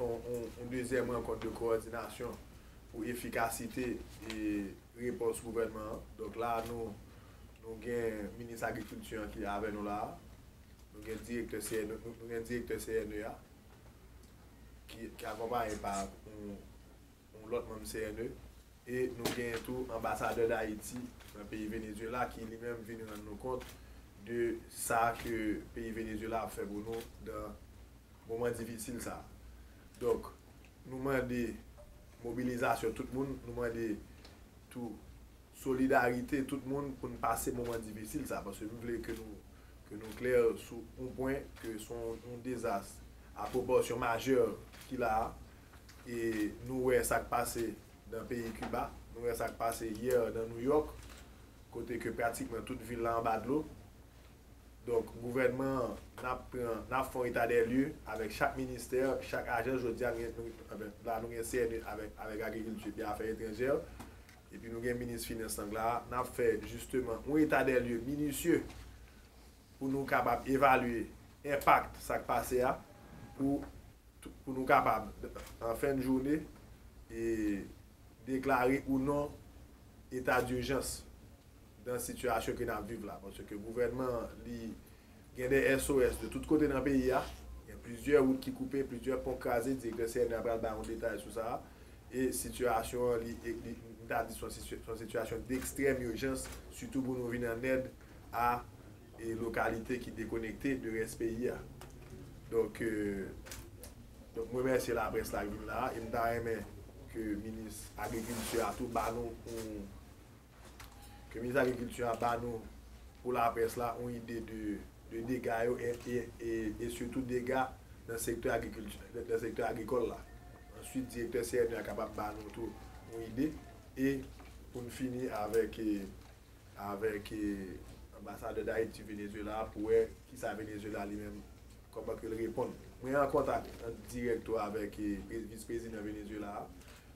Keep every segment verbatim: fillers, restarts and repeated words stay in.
yon, yon, yon dezyèm rankont de kowòdinasyon pou efikasite e repons gouvènman an. Donk la, nou, nou gen minis agrikilti an ki avè nou la a. Nou gen direktè C N E, nou, nou gen direktè C N E a ki, ki akonpaye pa yon, yon lòt manm C N E. E nou gen tou anbasadè Dayiti nan peyi Venezuela ki li menm vin rann nou kont de sa ke peyi Venezuela ap fè pou nou nan moman difisil sa a. Donk, nou mande mobilizasyon tout moun, nou mande tou solidarite tout moun pou n pase moman difisil sa a, paske m vle ke nou, ke nou klè sou yon pwen, ke se yon, yon dezas a pwopòsyon majè ki la a, e nou wè sa k pase nan peyi Kiba, nou wè sa k pase yè nan Nouyòk, kote ke pratikman tout vil la anba dlo. Donk, gouvènman an, n ap pran, n ap fè yon eta dè lye avèk chak ministè, chak ajans. Jodi a, nou gen, nou, anfen, la, nou gen C N E avèk, avèk agrikilti epi afè etranjè, epi nou gen minis finans lang la, n ap fè jisteman yon eta dè lye minisye pou nou kapab evalye enpak sa k pase a, pou, pou nou kapab, an fen de jounen, e deklare ou non eta dijans nan sitiyasyon ke n ap viv la. Paske gouvènman an, li gen de S O S de tout kote nan peyi a. Gen plizyè wout ki koupe, plizyè pon kraze. Direktè C N E a pral bay yon detay sou sa a. E sitiyasyon an, li, li, m ta di se yon sitiyasyon dekstrèm ijans, sitou pou nou vin an èd a e lokalite ki dekonekte de rès peyi a. Donk, e, donk, m remèsye laprès la ki vin la a, e m ta renmen ke minis agrikilti a tou ba nou yon, ke minis agrikilti a ba nou pou laprès la yon ide de, de dega yo e, e, e, e sitou dega nan sektè agrikilti, nan sektè agrikòl la. Answit, direktè C N E a kapab ba nou tou yon ide. E pou n fini avèk, e, avèk, e, anbasadè Dayiti Venezuela pou wè kisa Venezuela li menm, kòman ke l reponn. Mwen an kontak an dirèk tou avèk, e, pre-, vis prezidan Venezuela a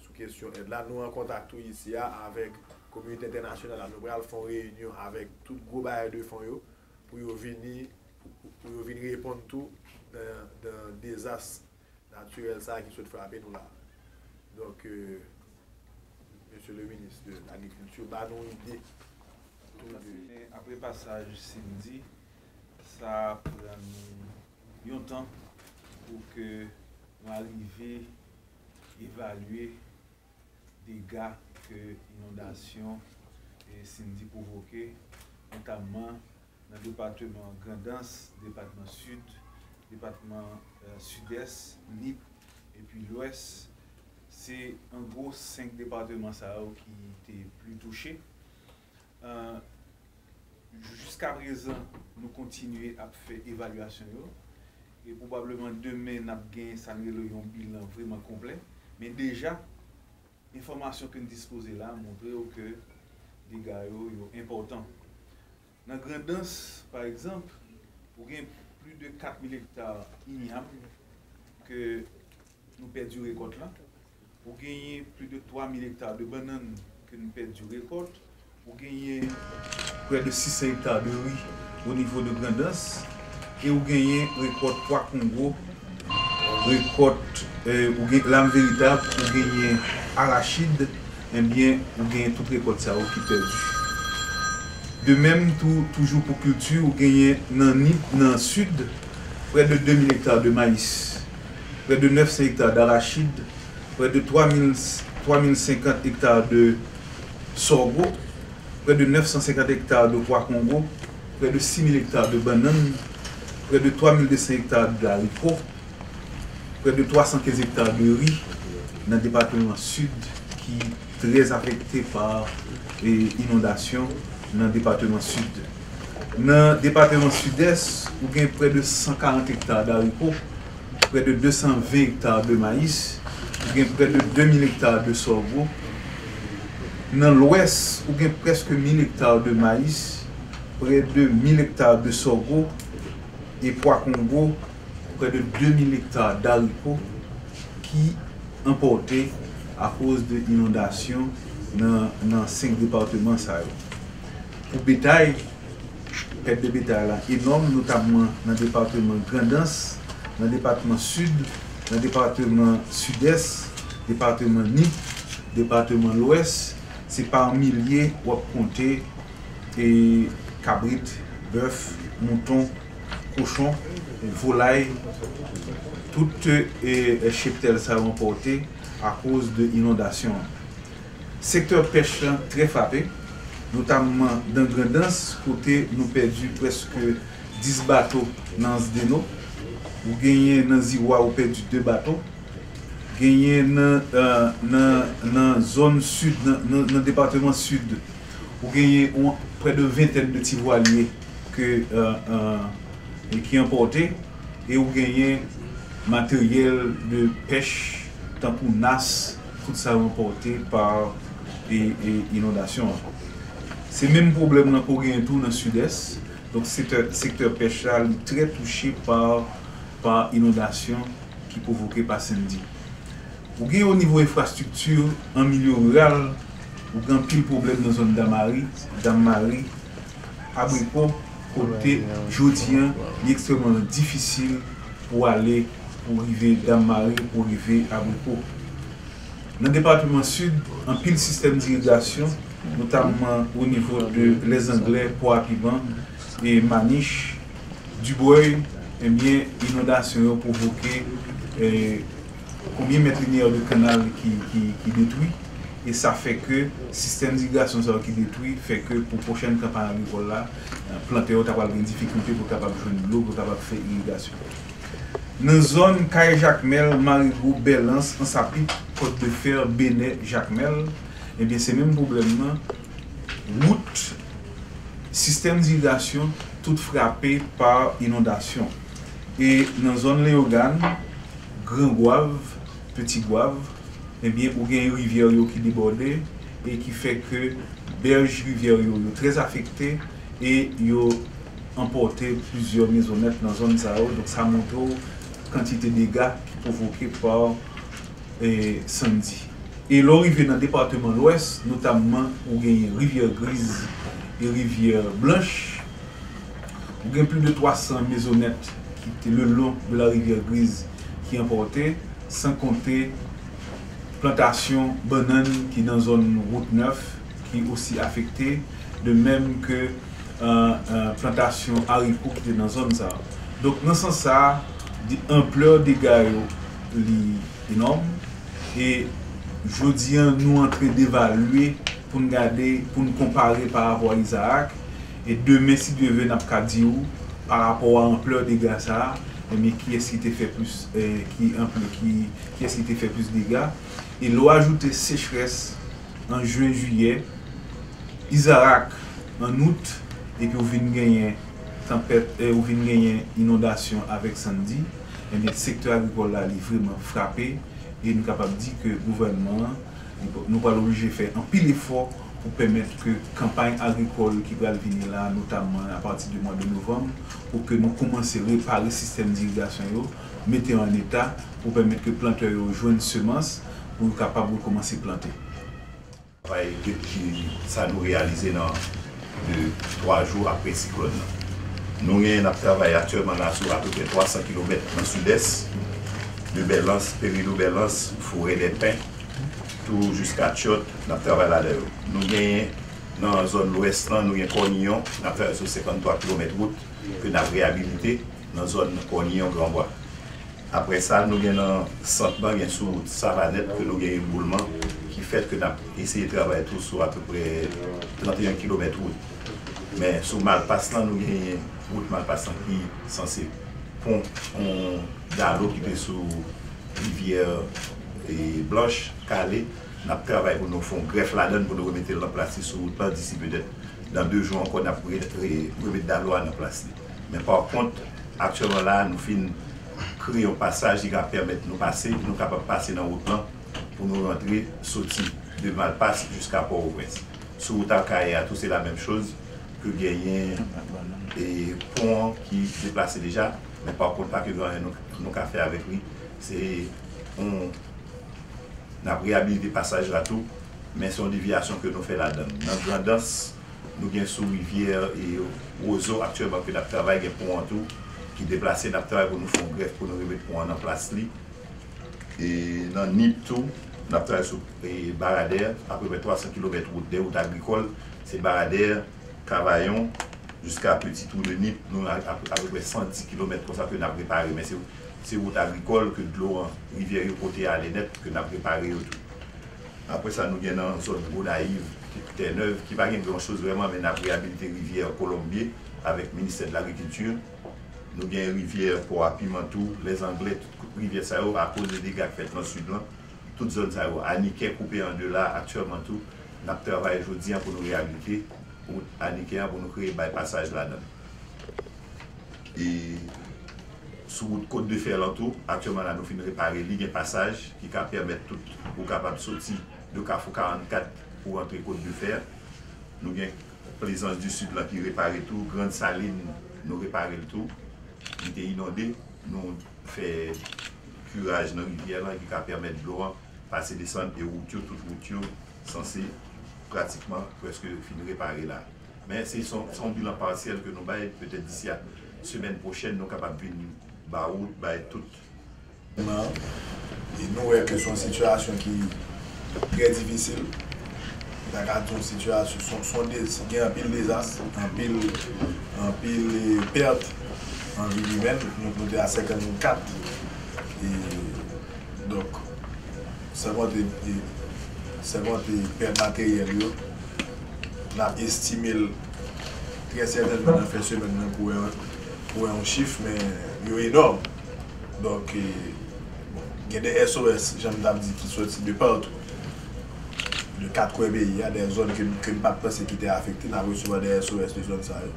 sou kesyon èd la. Nou an kontak tou isi a avèk kominote entènasyonal la. Nou pral fè yon reyinyon avèk tout gwo bayè de fon yo pou yo vini, pou, pou, pou yo vin reponn tou nan, nan dezas natirèl sa a ki sot frape nou la. Donk, e, Mesye le minis de lagrikilti, ba nou ide tou de. Apre pasaj Cindy, sa pran nou yon tan pou ke nou arive evalye dega ke inondasyon, e, Cindy pwovoke, notamman nan depatman Grandans, depatman Sid, depatman, e, Sidès, Nip, epi Lwès. Se an gwo senk depatman sa yo ki te pli touche. E, jiskaprezan, nou kontinye ap fè evalyasyon yo. E pwobableman demen, n ap gen sa n rele yon bilan vrèman konplè. Men deja, enfòmasyon ke n dispoze la montre w ke dega yo, yo enpòtan. Nan Grandans, pa egzanp, ou gen plis de kat mil ekta inyab ke nou pèdi rekòt la. Ou genyen plis de twa mil ekta de bannann ke nou pèdi rekòt. Ou genyen près de six cents hectares de riz au niveau de Grandans. E ou genyen rekòt pwa kongo, rekòt, e, ou gen lam veritab, ou genyen arachid, ebyen, ou genyen tout rekòt sa yo ki pèdi. De menm tou, toujou pou kilti, ou genyen nan Nip, nan Sid, près de deux mille hectares de maïs, près de neuf cents hectares d'arachid, près de trois mille, trois mille cinquante hectares de sorgho, près de neuf cent cinquante hectares de pwa kongo, près de six mille hectares de bannann, près de trois mille deux cents hectares d'haricots, près de trois cent quinze hectares de riz nan depatman Sid ki trè afekte pa, e, inondasyon nan depatman Sid. Nan depatman Sidès, ou gen près de cent quarante hectares d'haricots, près de deux cent vingt hectares de maïs, ou gen près de deux mille hectares de sorgho. Nan Lwès, ou gen prèske mil hectares de maïs, près de mil hectares de sorgho, e pwa kongo, près de deux mille hectares d'haricots ki anpòte akoz de inondasyon nan, nan senk depatman sa yo. Pou betay, pèt de betay la enòm, notamman nan depatman Grandans, nan depatman Sid, Nan depatman Sidès, depatman Nip, depatman Lwès, se pa milye w ap konte e kabrit, bèf, mouton, kochon, volay, tout e, e cheptèl sa yo anpòte akoz de inondasyon an. Sektè pèch lan trè frape, notamman nan Grandans, kote nou pèdi prèske dis bato nan Anse des Naux. Ou genyen nan Ziwa, ou pèdi de bato. Genyen nan, euh, nan, nan zòn sid, nan, nan, nan depatman Sid, ou genyen yon, prè de ventèn de ti vwalye ke, euh, euh, e ki anpòte, e ou genyen materyèl de pèch, tankou nas, tout sa yo anpòte pa e, e inondasyon an. Se menm pwoblèm nan ke w genyen tou nan Sidès. Donk, sektè, sektè pèch la, li trè touche pa, pa inondasyon ki pwovoke pa Sandy. Ou gen o nivo enfrastrikti, an milye riral, ou gen anpil pwoblèm nan zòn Damari, Dam Mari, Abriko, kote jodi an, li ekstrèmman difisil pou ale, pou rive Dam Mari, pou rive Abriko. Nan depatman Sid, anpil sistèm dirigasyon, notamman o nivo de Lèzanglè, Pwa Piman e Manich, Dibrèy, ebyen, inondasyon yo pwovoke, eh, konbyen mèt linyè de kannal ki, ki, ki detwi, e sa fè ke sistèm dirigasyon sa yo ki detwi fè ke pou pwochèn kanpay agrikòl la, eh, plantè yo ta pral gen difikilte pou kapab jwenn dlo, pou kapab fè irigasyon. Nan zòn Kay Jakmèl, Marigo, Bèlans, Ansapit, Kòt de Fè, Benè, Jakmèl, ebyen, se menm pwoblèm nan. Wout, sistèm dirigasyon, tout frape pa inondasyon. E nan zòn Leyogàn, Gran Gwav, Peti Gwav, ebyen, ou gen rivyè yo ki debòde e ki fè ke bèj rivyè yo, yo trè afekte e yo anpòte plizyè mezonèt nan zòn sa yo. Donk, sa montre w kantite dega ki pwovoke pa, e, Sandy. E lè w rive nan depatman Lwès, notamman, ou genyen Rivyè Griz e Rivyè Blanch, ou gen plis de twa san mezonèt ki te le long de la Rivière Grise ki anpòte, san konte plantasyon bannann ki nan zòn Wout Nèf ki osi afekte, de menm ke, euh, euh, plantasyon ariko ki te nan zòn sa a. Donk, nan sans sa a, di, anplè dega yo, li enòm. E jodi an, nou antre devalye pou n gade, pou n konpare pa rapò a Izaak. E demen, si Dye vle, n ap ka di w, pa rapò a anplè dega sa a, ebyen, kiyès ki te fè plis, eh, ki anplè, ki, kiyès ki te fè plis dega. E lè w ajoute sechrès an jen, jiyè, Izaak an out, epi w vin genyen tanpèt, eh, ou vin genyen inondasyon avèk Sandy, ebyen, sektè agrikòl la, li vrèman frape, e nou kapab di ke gouvènman an, li p-, nou pral oblije fè anpil efò pou pèmèt ke kanpay agrikòl ki pral vini la, notamman apati de mwa de novanm, pou ke nou kòmanse repare sistèm dirigasyon yo, mete yo an eta, pou pèmèt ke plantè yo jwenn semans, pou yo kapab rekòmanse plante. Travay ki, sa nou reyalize nan de, twa jou apre siklòn nan. Nou gen, n ap travay aktyèlman la sou apeprè twa san kilomèt nan Sidès, de Bèlans, Peridou Bèlans, Forè dè Pen, tou jiska Tyòt, n ap travay ladan yo. Nou genyen nan zòn Lwès lan, nou gen Kòniyon, n ap travay sou senkanntwa kilomèt wout ke n ap reyabilite nan zòn Kòniyon, Granbwa. Apre sa, nou gen nan sant lan, gen sou wout Savanèt ke nou gen eboulman ki fèt ke n ap eseye travay tou sou apeprè tranteyen kilomèt wout. Men sou Malpas lan, nou gen wout Malpas lan ki sanse pon yon dalo ki te sou rivyè, e, Blanch, Kale. N ap travay pou nou fè yon grèf ladan l pou nou remete l nan plas li sou wout lan disi petèt nan de jou ankò, n ap re-, re-, remete dalo a nan plas li. Men pa kont, aktyèlman la, nou fin kreye yon pasaj ki ka pèmèt nou pase, nou kapab pase nan wout lan pou nou rantre, soti de Malpas jiska Pòtoprens. Sou wout Akayè a tou, se la menm choz, ke genyen, e, pon an ki deplase deja, men pa kont, pa gen anyen nou, nou ka fè avèk li. Se yon N ap reyabilite pasaj la tou, men se yon devyasyon ke nou fè ladan l. Nan Grandans, nou gen sou rivyè, e, Wozo aktyèlman ke n ap travay, gen pon an tou ki deplase, n ap travay pou nou fè yon grèf pou nou remèt pon an nan plas li. E nan Nip tou, n ap travay sou e, Baradè, apeprè twa san kilomèt wout, de wout agrikòl, se Baradè, Kavayon, jiska Petit Trou de Nip, nou a, a, apeprè san dis kilomèt konsa ke n ap repare. Men se, se wout agrikòl ke dlo an, rivyè yo pote ale nèt, ke n ap repare yo tou. Apre sa, nou gen nan zòn Gonayiv, Tènèv, ki pa gen gran choz vrèman, men n ap reyabilite rivyè Kolonbye avèk Ministè de Lagrikilti. Nou gen rivyè Pò a Piman tou, Lèzanglè, tout rivyè sa yo, akoz de dega k fèt nan sid lan, tout zòn sa yo, Anikè koupe an de la, aktyèlman tou, n ap travay jodi an pou nou reyabilite wout Anikè an, pou nou kreye bay pasaj ladan l. E sou wout Kot de Fè lan tou, aktyèlman la nou fin repare li, gen pasaj ki ka pèmèt tout ou kapab soti de Kafou karannkat pou rantre Kot de Fè. Nou gen Plezans di Sid lan ki repare tou, Grand Saline nou repare l tou. Li te inonde, nou fè kiraj nan rivyè lan ki ka pèmèt dlo an pase desann e wout yo, tout wout yo sanse pratikman prèske fin repare la. Men se yon, se yon bilan pasyèl ke nou bay, petèt disi a semèn pwochèn nou kapab vin ba ou, bay tout. E nou wè ke se yon sitiyasyon ki trè difisil. M ta ka di yon sitiyasyon, se yon, se yon de-, gen anpil dezas, anpil, anpil, e, pèt an vi imèn. Nou, nou te a senkannkat. E, donk, san konte, e, san konte pèt materyèl yo, n ap estime l trè sètènman nan fen semèn nan pou wè, pou wè yon chif, men yo enòm. Donk, e, bon, gen de S O S, jan m t ap di, ki soti de patou, de kat kwen peyi a, de zòn ke, ke n pa t panse ki te afekte, n ap resevwa de S O S de zòn sa yo.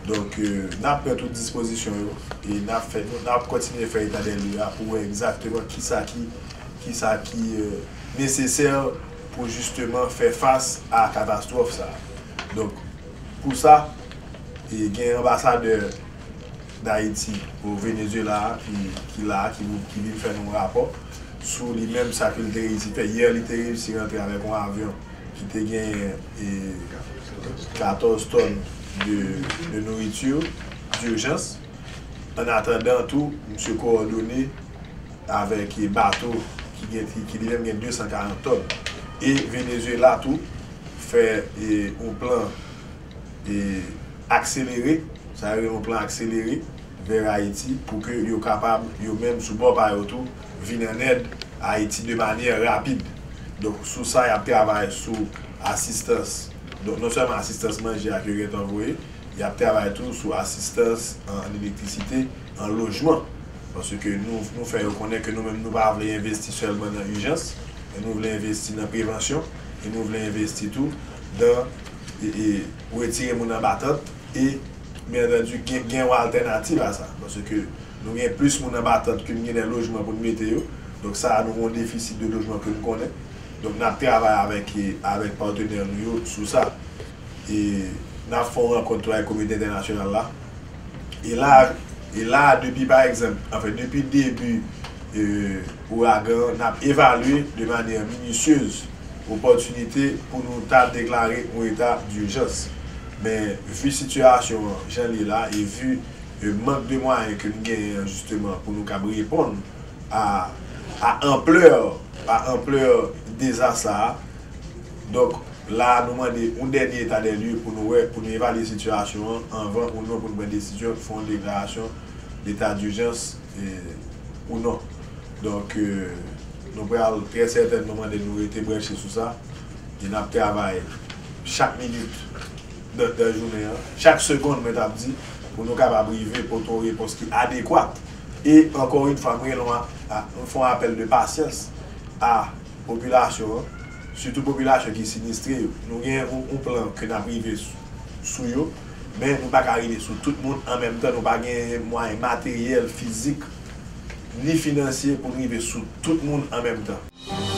Donk, e, n ap pran tout dispozisyon yo e n ap fè, nou, n ap kontinye fè eta dè lye a pou wè egzakteman kisa ki, kisa ki, e, nesesè pou jisteman fè fas a katastwòf sa a. Donk, pou sa, e, gen anbasadè Dayiti o Venezuela a ki, ki la a, ki, ki vin fè nou rapò sou li menm sa ke l te reyisi fè. Yè, li te reyisi rantre avèk yon avyon ki te genyen, e, katòz tòn de, de nouriti dijans. An atandan tou, misye kowòdone avèk, e, bato ki gen, ki, ki li menm gen de san karant tòn. E Venezuela tou fè, e, yon plan, e, akselere, sa yo rele yon plan akselere vè Ayiti, pou ke yo kapab, yo menm, sou bò pa yo tou, vin an èd Ayiti de manyè rapid. Donk, sou sa, y ap travay sou asistans. Donk, non sèlman asistans manje a ke yo gentan voye, y ap travay tou sou asistans an, an elektrisite, an lojman. Paske nou, nou fè yo konnen ke nou menm, nou pa vle envesti sèlman nan ijans, men nou vle envesti nan prevansyon, e nou vle envesti tou dan, e, e, retire moun anba tant, e, byen antandi, gen, gen yon altènativ a sa. Paske nou gen plis moun anba tant ke n gen de lojman pou n mete yo. Donk, sa a, nou gen yon defisit de lojman ke n konnen. Donk, n ap travay avèk, e, avèk patnè nou yo sou sa. E n ap fè yon rankont tou ak kominote entènasyonal la. E la, e la, depi, pa egzanp, anfen, depi debi, e, ouragan an, n ap evalye de manyè minisyez opòtinite pou nou ta deklare yon eta dijans. Men, vi sitiyasyon an jan l ye la, e vi, e, mank de mwayen ke n genyen an, jisteman, pou nou kab reponn a, a anplè, a anplè dezas sa a. Donk, la a, nou mande yon dènye eta dè lye pou nou wè, pou nou evalye sitiyasyon an anvan ou non pou nou pran desizyon, fè yon deklarasyon deta dijans, e, ou non. Donk, e, nou pral trè sètènman mande nou rete branche sou sa. E n ap travay chak minit nan, nan jounen an, chak segonn, mwen t ap di, pou nou kapab rive pote yon repons ki adekwat. E, ankò yon fwa, mwen rele yon a, a, mwen fè yon apèl de pasyans a popilasyon an, sitou popilasyon ki sinistre yo. Nou gen yon, yon plan ke n ap rive sou, sou yo, men nou pa ka rive sou tout moun an menm tan, nou pa gen mwayen materyèl, fizik, ni finansye pou n rive sou tout moun an menm tan.